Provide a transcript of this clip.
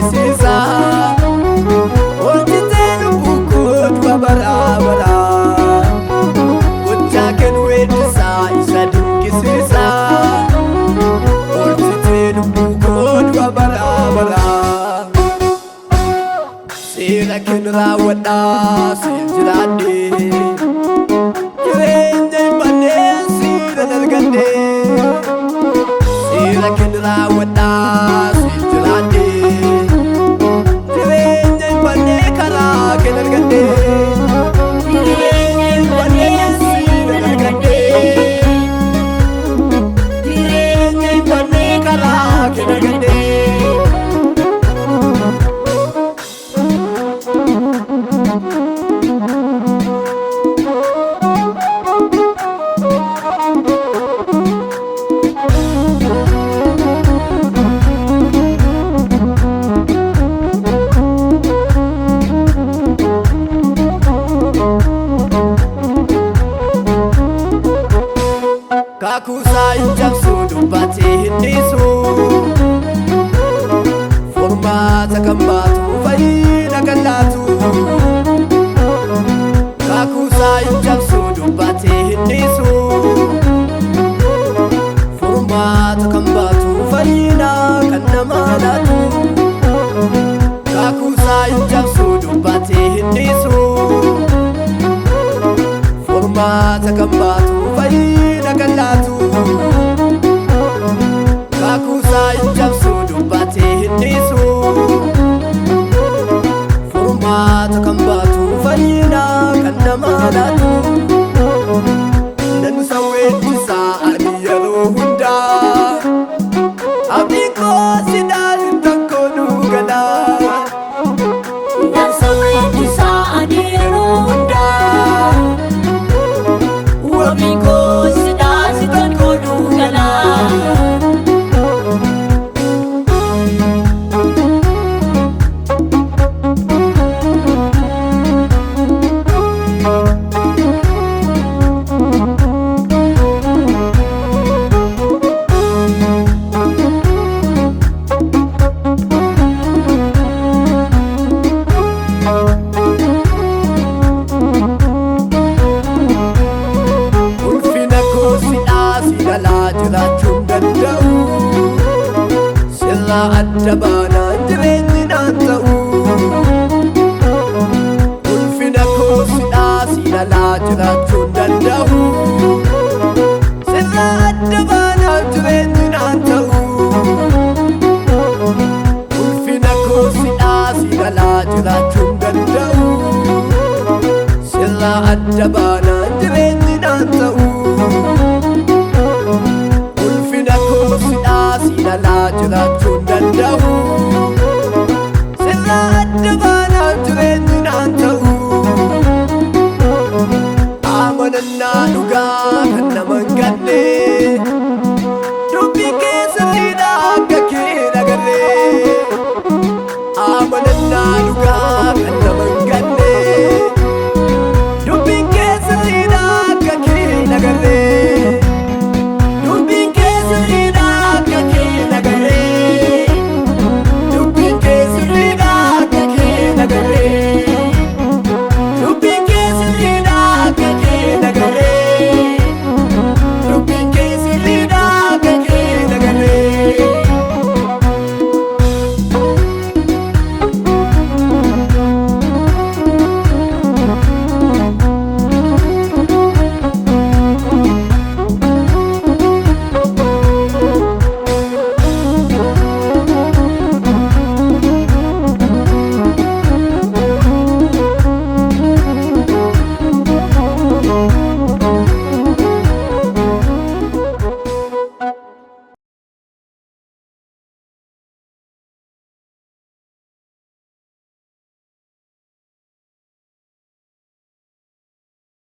dinqisiisaa. Oolchitee lubbuu koo du'a baraa baraa. Gochaa kee weeddisaa isa dinqisiisaa. Oolchitee lubbuu koo du'a baraa baraa. Seera kee raawwadhaa siin jiraadhee. Jireenya hin banneen siira dargadhee. Seera kee raawwadhaa siin jiraadhee. Jireenya hin bannee karaa kee dargadhee. Jireenya hin banneen siira dargadhee. Jireenya hin bannee karaa kee dargadhee. Kakuusaa hin cabsu dubbatee hin dhiisu. Furmaata kan baatu fayyina kan laatu. Kakuusaa hin cabsu dubbatee hin dhiisu. Furmaata kan baatu fayyina kan namaa laatu. Kakuusaa hin cabsu dubbatee hin dhiisu. Furmaata kan baatu fayyina kan laatu. Kakuusaa hin cabsu dubbatee hin dhiisu. Furmaata kan baatu fayyina kan namaa laatu. Nan isa weeddisaa ani yeroo hundaa. Abdiin koo sidaan tokko nuu galaa. Nan isa weeddisaa ani yeroo hundaa. Wabii koo sidhaa si tokko nuu galaa. Ulfina koo sidhaa si dhalaa jiraachuu hin danda'u. Sirraa adda baanaan jireenyi naan ta'u. Ulfina koo sidhaa si dhalaa jiraachuu hin danda'u. Sirraa adda baanaan jireenyi naan ta'u. Ulfina koo sidhaa si dhalaa jiraachuu hin danda'u. Sirraa adda baanaan jireenyi naan ta'u. Ulfina koo sidhaa si dhalaa jiraachuu hin danda'u. Sirraa adda baanaan jireenyi naan ta'u. Amanannaa dhugaa kan nama hin ganne. Dubbii keessa sirriidha akka kee